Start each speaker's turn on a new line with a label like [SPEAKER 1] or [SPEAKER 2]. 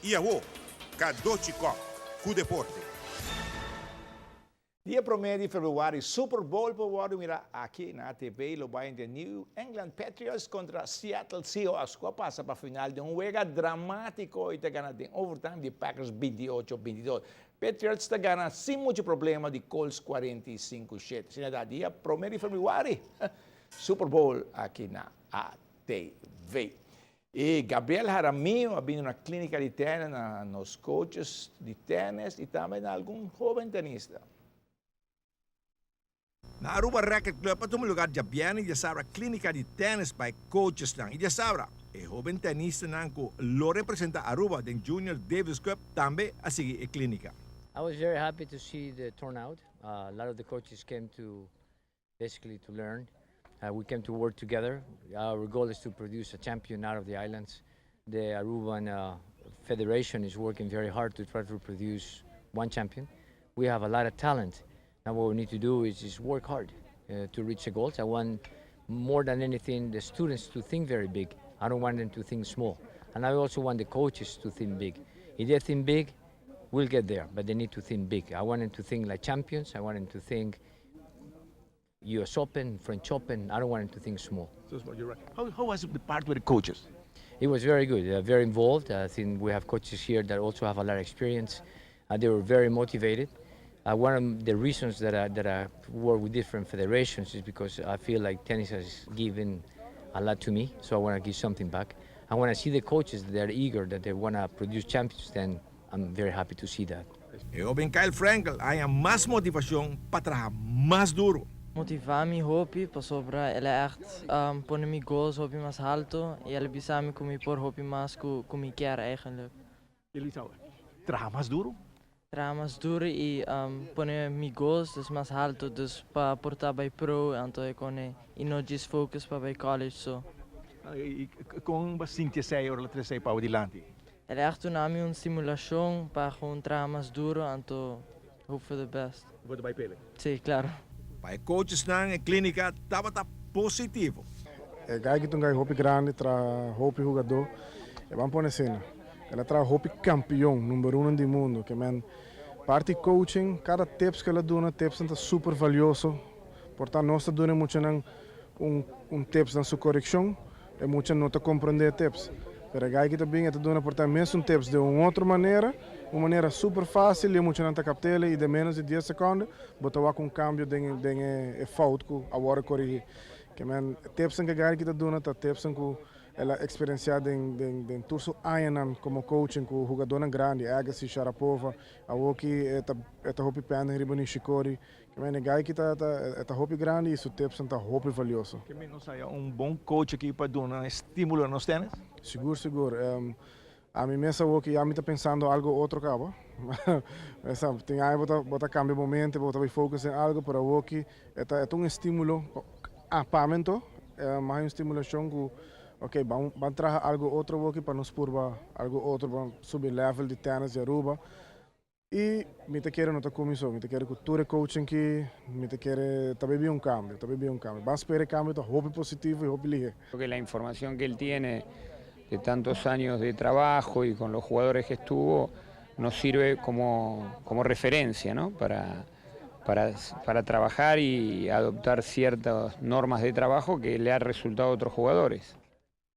[SPEAKER 1] Y awo, Cadochi Kock cu deporte.
[SPEAKER 2] Dia prome di februari Super Bowl por wordo mira aki na ATV. Lo bay entre New England Patriots contra Seattle Seahawks cu a pasa pa final den un wega dramatico y ta gana den overtime di Packers 28-22. Patriots ta gana sin mucho problema di Colts 45-7. Asina ta dia prome di februari Super Bowl aki na ATV. Y Gabriel Jaramillo a bini na clinica di tennis na nos coaches di tennis y tambe na algun hoben tenista.
[SPEAKER 3] Na Aruba Racket Club a tuma lugar diabierna y diasabra clinica di tennis pa e coachesnan y diasabra e hoben tenistanan cu lo representa Aruba den Junior Davis Cup tambe a sigui e clinica.
[SPEAKER 4] I was very happy to see the turnout. A lot of the coaches came to basically to learn. We came to work together. Our goal is to produce a champion out of the islands. The Aruban Federation is working very hard to try to produce one champion. We have a lot of talent. Now what we need to do is just work hard to reach the goals. I want more than anything the students to think very big. I don't want them to think small. And I also want the coaches to think big. If they think big, we'll get there, but they need to think big. I want them to think like champions. I want them to think US Open, French Open. I don't want them to think small.
[SPEAKER 3] So you're right. How was the part with the coaches?
[SPEAKER 4] It was very good, very involved. I think we have coaches here that also have a lot of experience. They were very motivated. One of the reasons that I work with different federations is because I feel like tennis has given a lot to me, so I want to give something back. And when I see the coaches that they're eager, that they want to produce champions, then I'm very happy to see that.
[SPEAKER 3] E hoben Kyle Frankel a mas motivacion pa traha mas duro.
[SPEAKER 5] Motiva mi hopi pasobra el a echt pone mi goals hopi mas halto y el a bisa mi cu mi por hopi mas cu mi kier eigenlijk.
[SPEAKER 3] Elisa, traha mas duro?
[SPEAKER 5] Traha mas duro y pone mi goals dus mas halto, dus pa por ta bay pro, anto e cone y no just focus pa bay college so.
[SPEAKER 3] Y con bo a sinti esey ora el a trece pa dilanti?
[SPEAKER 5] El a echt duna mi un stimulacion pa gewoon traha mas duro, anto hope for the best.
[SPEAKER 3] Bo ta bay p'e?
[SPEAKER 5] Si, claro.
[SPEAKER 3] Pa e coachesnan e clinica tabata positivo.
[SPEAKER 6] E guy cu ta un hopi grandi, traha hopi hungado. E ban pone asina. El a traha hopi campeon, number 1 di mundo. Kiermen, parti coaching, cada tips cu el a duna, tips ta super valioso. Por tanto, nos ta duna muchanan un tips na su coreccion, y mucha no ta comprende tips. Pero e guy cu tambe ta duna por tanto mesun tips di un otro manera, un manera super facil, y muchanan ta capt'e y den menos di 10 seconde, bo ta un cambio den e fout cu awor corigi. Kiermen, tips cu e guy cu ta duna, ta tips cu el a experiencia den tur su añanan como coaching cu hungadonan grandi, Agassi, Sharapova, awo cu ta hopi pende riba Nishikori. Kiermen, e guy cu ta hopi grandi y su tips ta hopi valioso.
[SPEAKER 3] Kiermen nos haya un bon coach aki pa duna estimulo na tennis?
[SPEAKER 6] Sigur, sigur. Ami mes awo cu ya mi ta pensando algo otro caba. Tin ey bo ta cambia momento, bo ta focus den algo, pero awo cu ta un estimulo, pa mi, mas un estimulacion cu, ok, ban traha algo otro aki pa nos purba algo otro, ban subi level di tennis di Aruba. Y mi ta kere no ta cu mi so, mi ta kere cu tur coaching cu mi ta kere tambe un cambio, tambe un cambio. Ban spera cambio ta hopi positivo y hopi lihe.
[SPEAKER 7] Creo que la información que él tiene de tantos años de trabajo y con los jugadores que estuvo nos sirve como referencia, ¿no? Para trabajar y adoptar ciertas normas de trabajo que le ha resultado a otros jugadores.